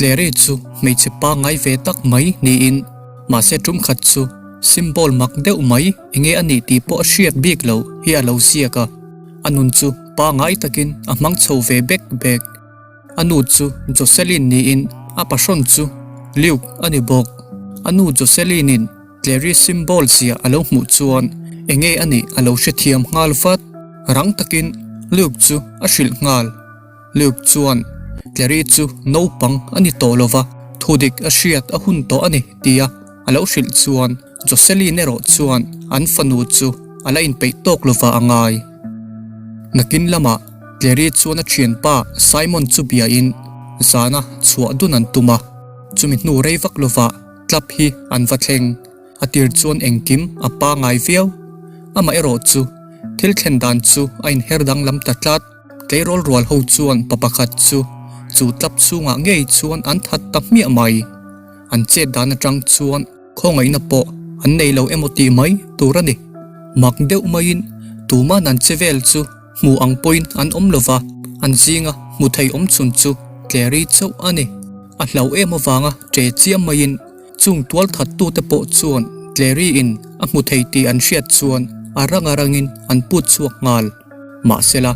Clary chu hmeichhe pangngai ve tak mai niin mahse tum khat chu symbol mak deuh mai enge a nih tih pawh a hriat bik loh hi a lo ziak a, a nun chu pangngai takin a hmang chho ve bek bek. A nu chu Jocelyn niin a pahrawn chu Luke a ni bawk. A nu Jocelyn-in Clary symbol ziah a lo hmuh chuan enge a nih a lo hrethiam nghal vat. Rang takin Luke chu a hrilh nghal. Luke chuan Clary chu naupang a ni tawh lova, thudik a hriat a hun tawh a ni tia a lo hrilh chuan Jocelyn erawh chuan an fanu chu a la inpeih tawk lova a ngai. Nakin lamah Clary chuan a thianpa Simon chu biain zana chhuah dun an tum a, chumi hnu rei vak lovah club hi an va thleng. A tir chuan engkim a pangai viau. Amaherawh chu thil thlen dan chu a inher danglam ta tlat. Tleirawl rual ho chuan pa pakhat chu chu tlap chhungah ngei chuan an that ta hmiah mai. An chet dan atang chuan khawngaihna pawh an nei lo emaw tih mai tur a ni. Mak deuh maiin tuman an che vel chu hmu ang pawhin an awm lo va, an zinga hmu thei awm chhun chu Clary chauh a ni. A hlauh em avanga ṭe chiam maiin Chung tualthattute pawh chuan Clary-in a hmu thei tih an hriat chuan a rang a rangin an put chhuak nghal. Mahsela,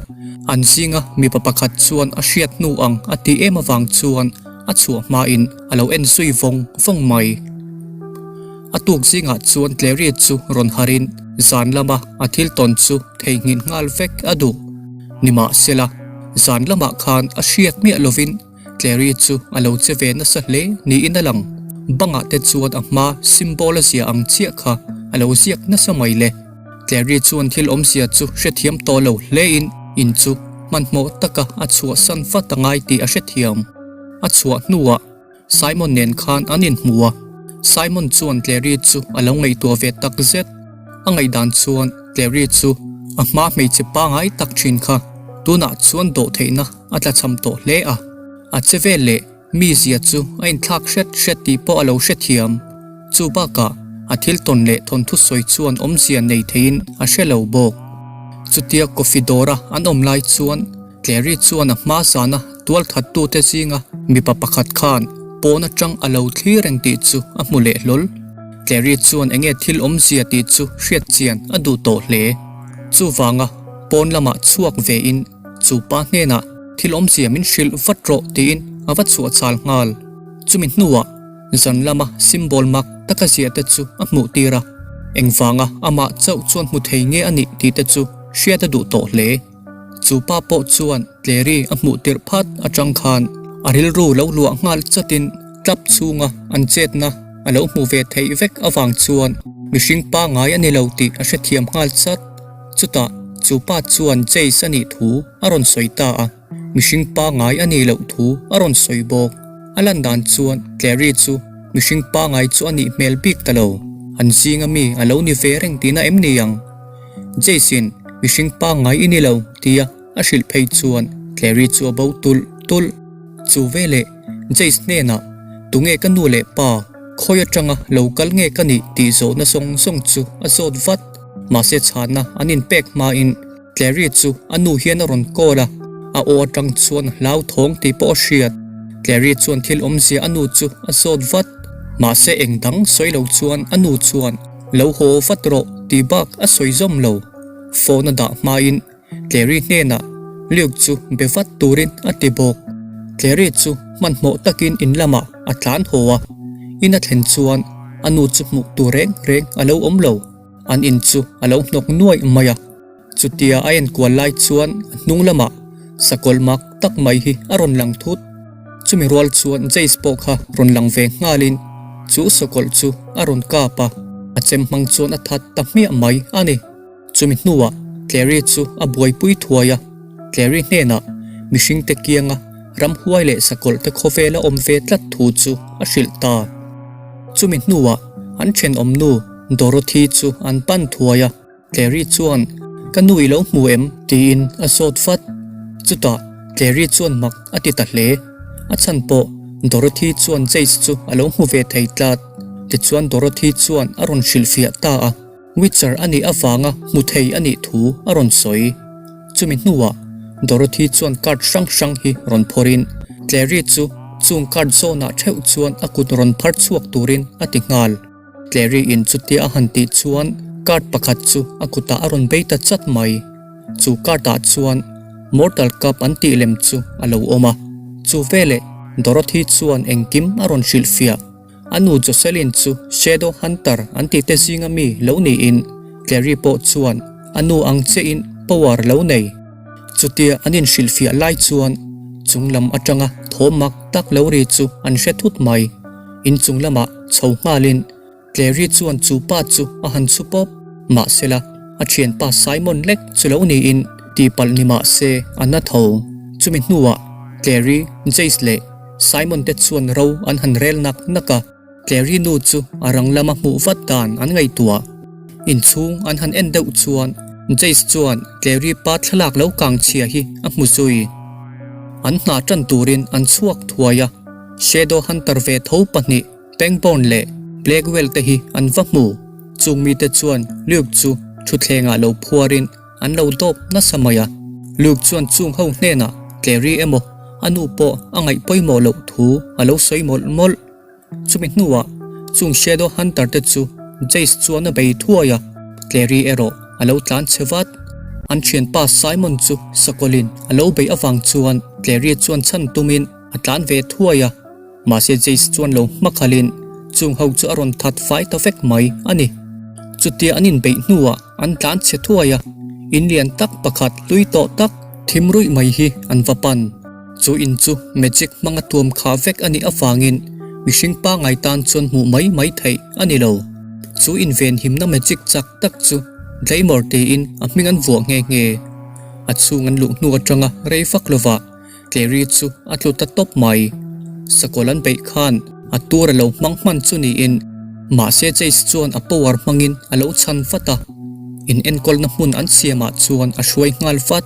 an zinga mipa pakhat chuan a hriat hnu ang a tih em avang chuan a chhuah hmain a lo en zui vawng vawng mai. A tuk zingah chuan Clary chu rawn harin zan lama a thil tawn chu theihnghilh nghal vek a duh. Nimahsela, zan lamah khan a hriat miah lovin Clary chu a lo che ve nasa hle niin a lang. Bangah te chuan a hma symbol a zia ang chiah kha a lo ziak nasa mai le. Clary chuan thil awmzia chu hrethiam tawh lo hlein in chu hmanhmawh taka a chhuahsan vat a ngai tih a hrethiam. A chhuah hnuah Simon nen khan an inhmu a, Simon chuan Clary chu a lo ngaihtuah ve tak zet. A ngaihdan chuan Clary chu a hma hmeichhe pangai tak thin kha tunah chuan dawhtheihna a tlachham tawh hle a, a che vel leh mi zia chu a inthlak hret hret tih pawh a lo hrethiam. Chu bakah a thil tawn leh thawnthu sawi chuan awmzia nei theiin a hre lo bawk. Chutia coffee dawra an awm lai chuan Clary chuan a hma zana tualthattute zinga mipa pakhat khan pawn atang a lo thlir reng tih chu a hmu leh hlawl. Clary chuan enge thil awmzia tih chu hriatchian a duh tawh hle. Chuvanga pawn lamah chhuak vein Chu pa hnenah thil awmzia min hrilh vat rawh tiin a va chhuah chal nghal. Chumi hnuah zan lama symbol mak taka ziah te chu a hmuh tir a, engvanga amah chauh chuan hmu thei nge a nih tih te chu hriat a duh tawh hle. Chu pa pawh chuan Clary a hmuh tirh phat atang khan a rilru lo luah nghal chatin club chhunga an chetna a lo hmu ve theih vek avang chuan mihring pangngai a ni lo tih a hrethiam nghal chat. Chutah chu pa chuan Chase a nih thu a rawn sawi ta a, mihring pangngai a nih loh thu a rawn sawi bawk. A lan dan chuan Clary chu mihring pangngai chu a nih hmel bik ta lo. An zinga mi a lo ni ve reng tihna em ni ang? Chase-in mihring pangngai i ni lo tia a hrilh phei chuan Clary chu a bo tulh tulh. Chu veleh Jace hnenah, Tunge ka nu leh pa, khawi atanga lo kal nge ka nih tih zawhna zawng zawng chu a zawt vat. Mahse chhanna an inpek hmain Clary chu a nu hian a rawn call a, a aw atang chuan a hlauthawng tih pawh a hriat. Clary chuan thil awmzia a nu chu a zawt vat. Mahse eng dang sawi lo chuan a nu chuan, Lo haw vat rawh tih bak a sawi zawm lo. Phone a dah hmain Clary hnenah Luke chu be vat turin a ti bawk. Clary chu hmanhmawh takin in lamah a tlan haw a, in a thlen chuan a nu chu hmuh tur reng reng a lo awm lo. An in chu a lo hnawk nuaih mai a, chutia a enkual lai chuan a hnung lamah sakawlh mak tak mai hi a rawn lang thut. Chumi rual chuan Jace pawh kha rawn lang ve nghalin chu sakawlh chu a rawn kap a, a chem hmang chuan a that ta hmiah mai a ni. Chumi hnuah Clary chu a buaipui thuai a, Clary hnenah mihringte kianga ramhuai leh sakawlhte khawvela awm ve tlat thu chu a hrilh ta. Chumi hnuah an thenawmnu Dorothy chu an pan thuai a, Clary chuan, Ka nu i lo hmu em? tiin a zawt vat. Chutah Clary chuan mak a ti ta hle. A chhan pawh Dorothy chuan Jace chu a lo hmu ve thei tlat. Tichuan Dorothy chuan a rawn hrilhfiah ta a. Witcher a nih avanga hmu thei a nih thu a rawn sawi. Chumi hnuah Dorothy chuan card hrang hrang hi rawn phawrhin Clary chu Chung card zawnah theuh chuan a kut rawn phar chhuak turin a ti nghal. Clary in chutia a han tih chuan card pakhat chu a kutah a rawn bei ta chat mai. Chu card ah chuan Mortal Cup an tih lem chu a lo awm a. Chu veleh Dorothy chuan engkim a rawn hrilhfiah. A nu Jocelyn chu Shadow Hunter an tih te zinga mi lo niin Clary pawh chuan a nu ang chiahin power lo nei. Chutia an inhrilhfiah lai chuan chung lam atanga thawm mak tak lo ri chu an hre thut mai. Inchung lamah chho nghalin Clary chuan chu pa chu a han chhu pawp. Mahsela, a thianpa Simon lek chu lo niin tihpalh ni mah se a na tho. Chumi hnuah Clary, Jace leh Simon te chuan ro an han rel nak nak a. Clary nu chu a rang lama hmuh vat dan an ngaihtuah. Inchhung an han en deuh chuan Jace chuan Clary pa thlalak lo kang chhia hi a hmu zui. An hna tan turin an chhuak thuai a, Shadow Hunter ve tho pahnih Pangborn leh Blackwell te hi an va hmu. Chung mite chuan Luke chu thutthlengah lo phuarin an lo dawp nasa mai a. Luke chuan chung ho hnenah Clary emaw a nu pawh a ngaih pawimawh loh thu a lo sawi mawlh mawlh. Chumi hnuah chung Shadow Hunter te chu Jace chuan a bei thuai a, Clary erawh a lo tlan chhe vat. An thianpa Simon chu sakawlin a lo beih avang chuan Clary chuan chhan tumin a tlan ve thuai a. Mahse Jace chuan lo hmakhalin chung ho chu a rawn that fai ta vek mai a ni. Chutia an inbeih hnuah an tlan chhe thuai a, in lian tak pakhat hlui tawh tak thim ruih mai hi an va pan. Chu in chu magic hmanga tuam khah vek a nih avangin mihring pangngai tan chuan hmuh mai mai theih a ni lo. Chu invenhimna magic chak tak chu Glamour tiin a hming an vuah nghe nghe. A chhung an luh hnu atanga rei vak lovah Clary chu a tlu ta tawp mai. Sakawlh an beih khan a tur a lo hmang hman chu niin mahse Chase chuan a power hmangin a lo chhan vat a. In enkawlna hmun an siamah chuan a hruai nghal vat.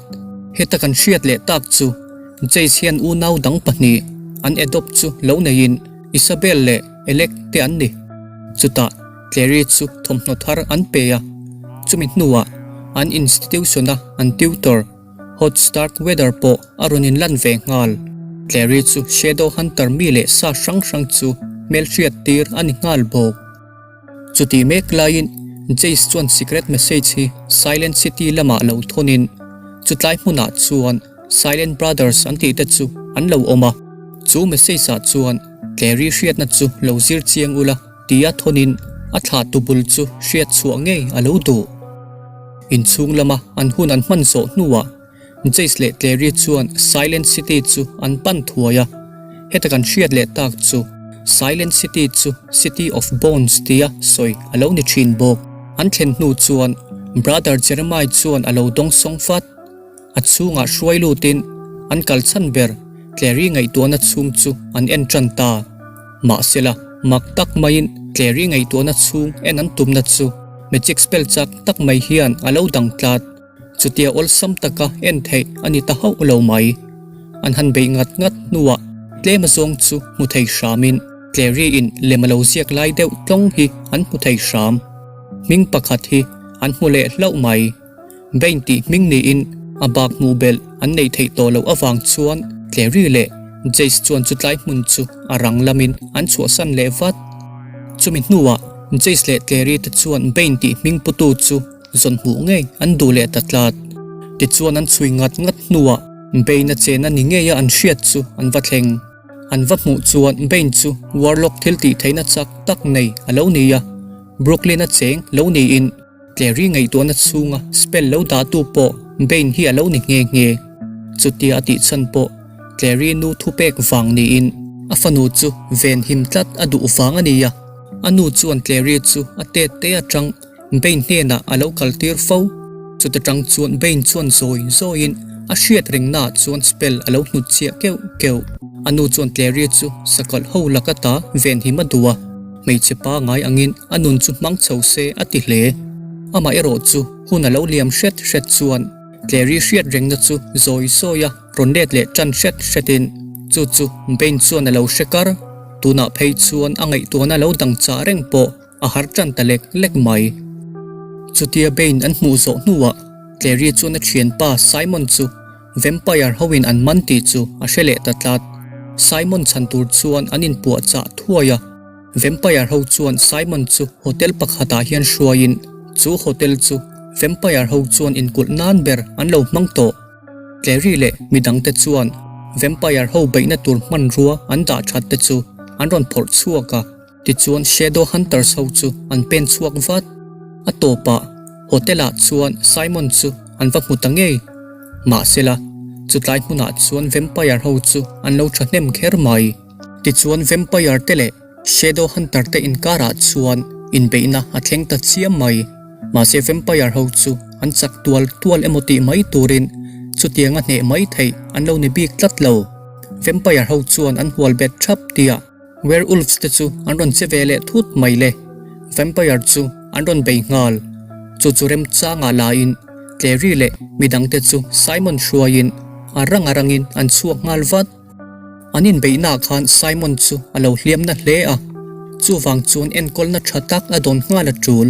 Heta kan hriat leh tak chu Chase hian unau dang pahnih an adopt chu lo neiin Isabel leh Alec te an ni. Chutah Clary chu thawmhnaw thar an pe a, chumi hnuah an institution-a an tutor, Hot Starkweather pawh a rawn inlan ve nghal. Clary chu Shadow Hunter mi leh sa hrang hrang chu hmelhriat tir a ni nghal bawk. Chutih mek laiin Jace chuan secret message hi Silent City lamah lo thawnin chutlai hmunah chuan Silent Brothers an tih te chu an lo awm a. Chu message ah chuan Clary hriatna chu lo zir chiang ula tia thawnin a thlah tu bul chu hriat chhuah ngei a lo duh. Inchhung lama an hun an hman zawh hnuah Jace leh Clary chuan Silent City chu an pan thuai a, heta kan hriat leh tak chu Silent City chu City of Bones tia sawi a lo ni thin bawk. An thlen hnu chuan Brother Jeremiah chuan a lo dawng sawng fat. A chhungah hruai lutin an kal chhan ber Clary ngaihtuahna chhung chu an en tan ta. Mahsela, mak tak maiin Clary ngaihtuahna chhung en an tumna chu magic spell chak tak mai hian a lo dang tlat. Chutia awlsam taka en theih a ni ta hauh lo mai. An han beih ngat ngat hnuah tlem azawng chu hmu thei hramin Clary-in lem a lo ziak lai deuh tlawng hi an hmu thei hram. Hming pakhat hi an hmu leh hlauh mai. Bane tih hming niin a bak hmuh belh an neih theih tawh loh avang chuan Clary leh Jace chuan chutlai hmun chu a rang lamin an chhuahsan leh vat. Chumi hnuah Jace leh Clary te chuan Bane tih hming putu chu Zawn hmuh ngei an duh leh ta tlat. Tichuan an chhui ngat ngat hnuah Bane a chena ni ngeia an hriat chu an va thleng. An va hmuh chuan Bane chu Warlock thil tih theihna chak tak nei a lo ni a, Brooklyn a cheng lo niin Clary ngaihtuahna chhunga spell lo dahtu pawh Bane hi a lo ni nghe nghe. Chutia a tih chhan pawh Clary nu thupek vang niin a fanu chu venhim tlat a duh vang a ni a, a nu chuan Clary chu a tet te atang Bane hnenah a lo kal tir fo. Chuta tang chuan Bane chuan zawi zawiin a hriat rengnaah chuan spell a lo hnut chiah keuh keuh. A nu chuan Clary chu sakawlh ho laka ta venhim a duh a, hmeichhe pangai angin a nun chu hmang chho se a ti hle. Amaherawh chu hun a lo liam hret hret chuan Clary hriat rengna chu zawi zawi a rawn let leh tan hret hretin chu chu Bane chuan a lo hre kar. Tunah phei chuan a ngaihtuahna lo dang chah reng pawh A har tan ta lek lek mai. Chutia Bane an hmuh zawh hnuah Clary chuan a thianpa Simon chu Vampire hoin an man tih chu a hre leh ta tlat. Simon chhan tur chuan an inpuahchah thuai a. Vampire ho chuan Simon chu hotel pakhatah hian hruaiin chu hotel chu vampire ho chuan inkulh nan ber an lo hmang tawh. Clary leh midangte chuan vampire ho beihna tur hmanrua an dah that te chu an rawn phawrh chhuak a. Tichuan Shadow Hunters ho chu an pen chhuak vat. A tawpah hotel ah chuan Simon chu an va hmu ta ngei. Mahsela, chutlai hmunah chuan vampire ho chu an lo thahnem kher mai. Tichuan vampire te leh Shadow Hunter te inkarah chuan inbeihna a thleng ta chiam mai. Mahse vampire ho chu an chak tual tual emaw tih mai turin chutianga hneh mai theih an lo ni bik tlat lo. Vampire ho chuan an hual bet thap tihah Werewolves te chu an rawn che ve leh thut mai le. Vampire chu an rawn bei nghal. Chu chu remchangah laiin Clary leh midangte chu Simon hruaiin a rang a rangin an chhuak nghal vat. An inbeihnaah khan Simon chu a lo hliamna hle a, chuvang chuan enkawlna tha tak a dawn nghal a tul.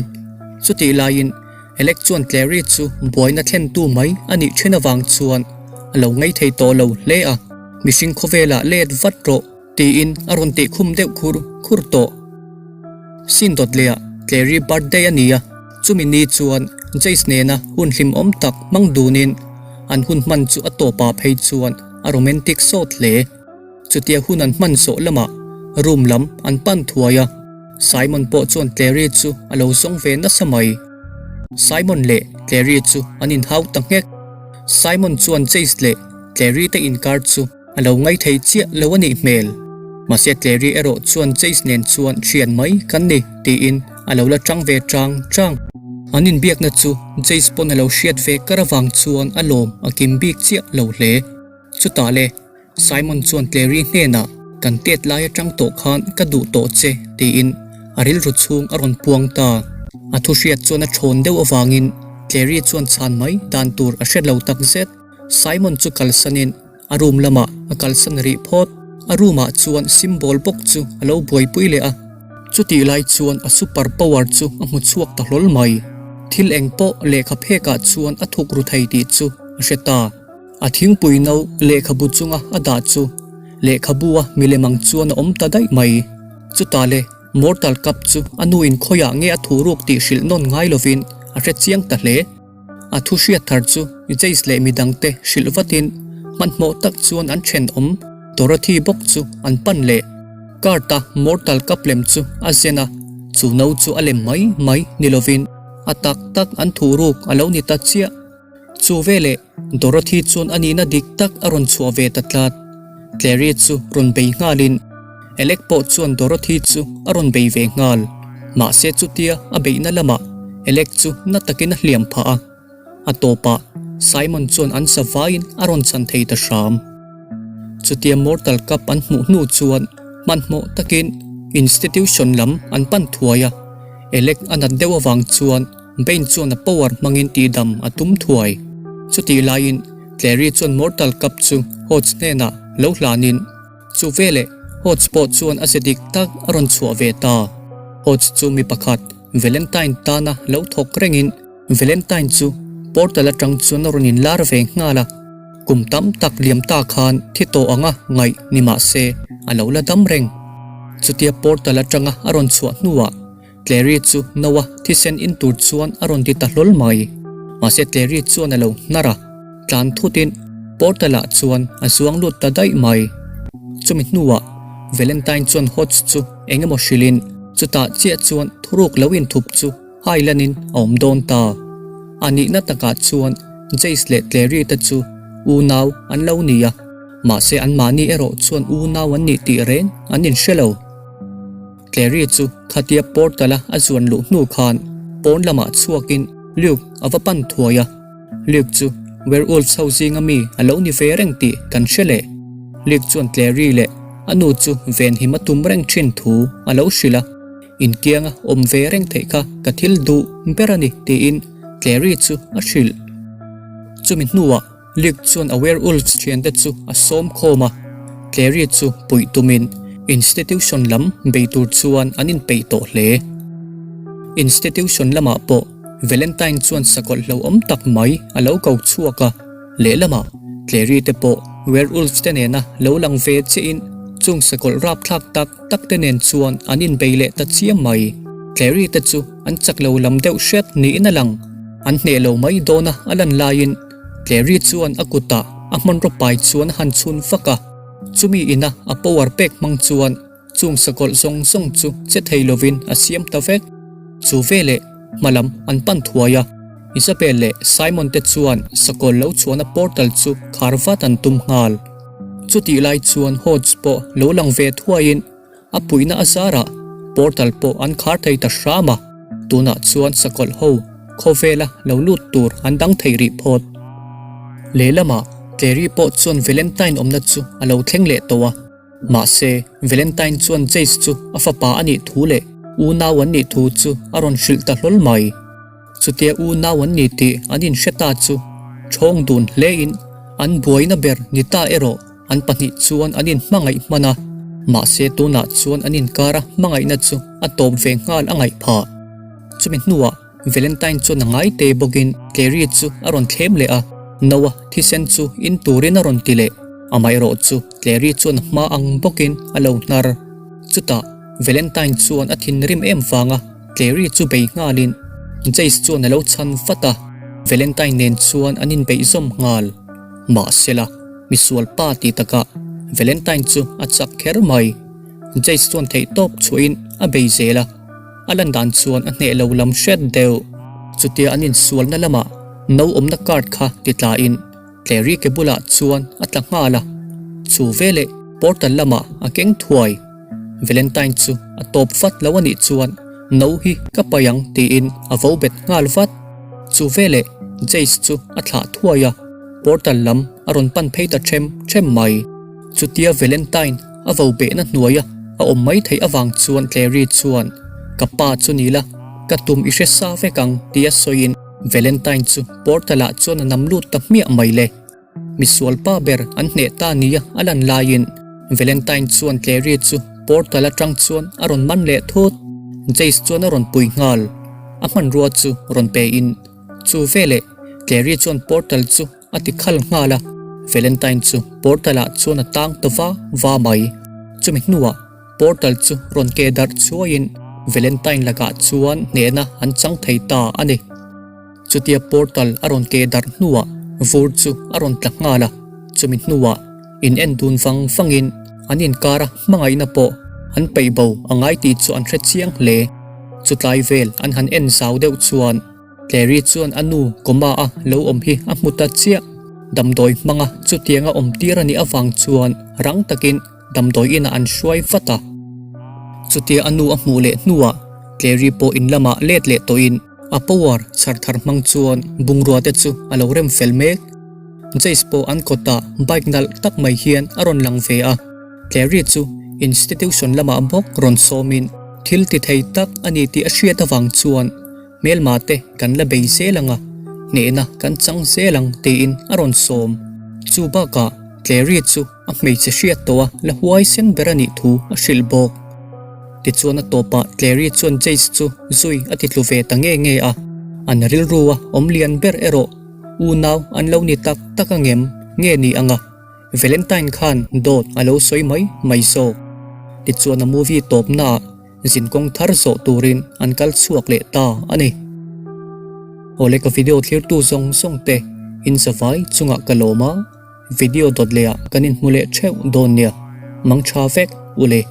Chutih laiin Alec chuan Clary chu buaina thlentu mai a nih then avang chuan a lo ngaithei tawh lo hle a, mihring khawvelah let vat rawh. Tiin a rawn tih khum deuh khur khur tawh. Sin dawt leh ah Clary birthday a ni a, chumi ni chuan Jace nena hun hlimawm tak hmang dunin an hun hman chu a tawpah phei chuan a romantic sawt hle. Chutia hun an hman zawh lamah room lam an pan thuai a, Simon pawh chuan Clary chu a lo zawng ve nasa mai. Simon leh Clary chu an inhau ta nghek. Simon chuan Jace leh Clary te inkar chu A lo ngaithei chiah lo a nih hmel. Mahse Clary erawh chuan Chase nen chuan thian mai kan ni tiin a lo la tang ve chang chang. An inbiakna chu Chase pawn a lo hriat ve kar avang chuan a lawm a kim bik chiah lo hle. Chutah le, Simon chuan Clary hnenah kan tet lai atang tawh khan ka duh tawh che tiin a rilru chhung a rawn puang ta. A thu hriat chuan a thawn deuh avangin Clary chuan chhan mai dan tur a hre lo takzet. Simon chu kalsanin a room lamah a kalsan rih phawt. A room ah chuan symbol bawk chu a lo buaipui leh a. Chutih lai chuan a super power chu a hmu chhuak ta hlawl mai. Thil eng pawh lehkha phek ah chuan a thuk ru thei tih chu a hre ta. A thingpui no lehkhabu chunga a dah chu lehkhabu a milem ang chuan a awm ta daih mai. Chutah le Mortal Cup chu a nu in khawiah nge a thuh ruk tih hrilh nawn ngai lovin a hre chiang ta hle. A thu hriat thar chu Jace leh midangte hrilh vatin hmanhmawh tak chuan an thenawm Dorothy bawk chu an pan leh. Cart-a Mortal Cup lem chu a zen a, chu no chu a lem mai mai ni lovin a tak tak an thuh ruk a lo ni ta chiah. Chu veleh Dorothy chuan a nihna dik tak a rawn chhuah ve ta tlat. Clary chu rawn bei nghalin Alec pawh chuan Dorothy chu a rawn bei ve nghal. Mahse chutia a beihna lamah Alec chu na takin a hliam phah a. A tawpah Simon chuan an sa vaiin a rawn chhan thei ta hram. Chutia Mortal Cup an hmuh hnu chuan hmanhmawh takin institution lam an pan thuai a. Alec a nat deuh avang chuan Bane chuan a power hmangin tihdam a tum thuai. Chutih laiin Clary chuan Mortal Cup chu Hodge hnenah lo hlanin, Chu veleh Hodge pawh chuan a ze dik tak a rawn chhuah ve ta. Hodge chu mi pakhat Valentine tana lo thawk rengin Valentine chu portal atang chuan a rawn inlar ve nghal a. Kum tam tak liam ta khan thi tawh anga ngaih ni mah se a lo la dam reng. Chutia portal atanga a rawn chhuah hnuah Clary chu no a thisen in tur chuan a rawn ti ta hlawl mai. Mahse Clary chuan a lo hnar a, tlan thutin portal ah chuan a zuang lut ta daih mai. Chumi hnuah Valentine chuan Hodge chu eng emaw hrilhin chutah chiah chuan thuruk lo inthup chu hai lanin a awm dawn ta. A nihna takah chuan Jace leh Clary te chu unau an lo ni a, mahse anmahni erawh chuan unau an nih tih reng an inhre lo. Clary chu khatia portal-a a zuan luh hnu khan pawn lamah chhuakin Luke a va pan thuai a. Luke chu werewolves ho zinga mi a lo ni ve reng tih kan hre leh. Luke chuan Clary leh a nu chu venhim a tum reng thin thu a lo hrilh a, Inkianga awm ve reng theih kha ka thil duh ber a ni tiin Clary chu a hrilh. Chumi hnuah Luke chuan a werewolves thiante chu a sawm khawm a, Clary chu puih tumin institution lam bei tur chuan an inpeih tawh hle. Institution lamah pawh Valentine chuan sakawlh hlauhawm tak mai a lo ko chhuak a, lehlamah Clary te pawh werewolves te nena lo lang ve chiahin. Chung sakawlh rapthlak tak tak te nen chuan an inbei leh ta chiam mai. Clary te chu an chak lo lam deuh hret niin a lang. An hneh lo mai dawn a a lan laiin Clary chuan a kutah a hmanraw pai chuan a han chhun vak a. Chumi ina a power pek hmang chuan Chung sakawlh zawng zawng chu che thei lovin a siam ta vek. Chu veleh hma lam an pan thuai a, Isabel leh Simon te chuan sakawlh lo chhuahna portal chu khar vat an tum nghal. Chutih lai chuan Hodge pawh lo lang ve thuaiin a puihna a zarah portal pawh an khar thei ta hram a, tunah chuan sakawlh ho khawvela lo lut tur an dang thei rih phawt. Lehlamah Clary pawh chuan Valentine awmna chu a lo thleng leh tawh a. Mahse, Valentine chuan Jace chu a fapa a nih thu leh unau an nih thu chu a rawn hrilh ta hlawl mai. Chutia unau an ni tih an inhre ta chu ṭhawng dun hlein an buaina ber ni ta erawh an pahnih chuan an inhmangaih hman a, mahse tunah chuan an inkara hmangaihna chu a tawp ve nghal a ngaih phah. Chumi hnuah Valentine chuan a ngai te bawkin Clary chu a rawn thlem leh a, Noah thisen chu in turin a rawn ti leh. Amaherawh chu Clary chuan a hma ang bawkin a lo hnar. Chutah Valentine chuan a thinrim em vanga Clary chu bei nghalin Jace chuan a lo chhan vat a, Valentine nen chuan an inbeih zawm nghal. Mahsela, misual pa ti takah Valentine chu a chak kher mai. Jace chuan theihtawp chhuahin a bei zel a. A lan dan chuan a hneh lo lam hret deuh. Chutia an insualna lamah no awmna card kha ti tlain Clary ke bulah chuan a tla nghal a. Chu veleh portal lamah a keng thuai. Valentine chu a tawp vat lo a nih chuan no hi ka paih ang tiin a vo bet nghal vat. Chu veleh Jace chu a thlah thuai a, portal lam a rawn pan phei ta ṭhem ṭhem mai. Chutia Valentine a vo behna hnuaia a awm mai theih avang chuan Clary chuan, Ka pa chu ni la, ka tum i hre sa vek ang tia sawiin Valentine chu portal ah chuan a nam lut ta hmiah mai le. Misual pa ber an hneh ta nia a lan laiin Valentine chuan Clary chu portal atang chuan a rawn man leh thut. Jace chuan a rawn pui nghal. A hmanrua chu rawn pe in chu veleh Clary chuan portal chu A ti khal nghal a, Valentine chu portal ah chuan a tang ta va va mai. Chumi hnuah portal chu rawn ke darh chuaiin Valentine lakah chuan hnehna an chang thei ta a ni. Chutia portal a rawn ke darh hnuah vur chu a rawn tla nghal a, chumi hnuah in en dun vang vangin an inkara hmangaihna pawh an peih bo a ngai tih chu an hre chiang hle. Chutlai vel an han en zau deuh chuan. Clary chuan a nu coma a lo awm hi a hmu ta chiah. Damdawi hmanga chutianga awm tir a nih avang chuan rang takin damdawi inah an hruai vat a. Chutia a nu a hmuh leh hnuah Clary pawh in lamah let leh tawhin a power chhar thar hmang chuan bungrua te chu a lo rem fel mek. Jace pawh an kawtah bike nalh tak mai hian a rawn lang ve a. Clary chu institution lamah bawk rawn sawmin thil ti thei tak a ni tih a hriat avang chuan Hmelma te kan la bei zel ang a, hnehna kan chang zel ang tiin a rawn sawm. Chu bakah Clary chu a hmeichhe hriat tawh a la huaisen ber a nih thu a hrilh bawk. Tichuan a tawpah Clary chuan Jace chu zui a ti tlu ve ta nge nge a, an rilru a awm lian ber erawh unau an lo ni tak tak angem nge ni ang a, Valentine khan dawt a lo sawi mai mai zawk. Tichuan a movie tawpnaah Zinkawng thar zawh turin an kal chhuak leh ta a ni. Awle ka video thlirtu zawng zawng te in zavai chungah ka lawm a, video dawt leh ah kan inhmu leh theuh dawn nia, mang tha vek ule.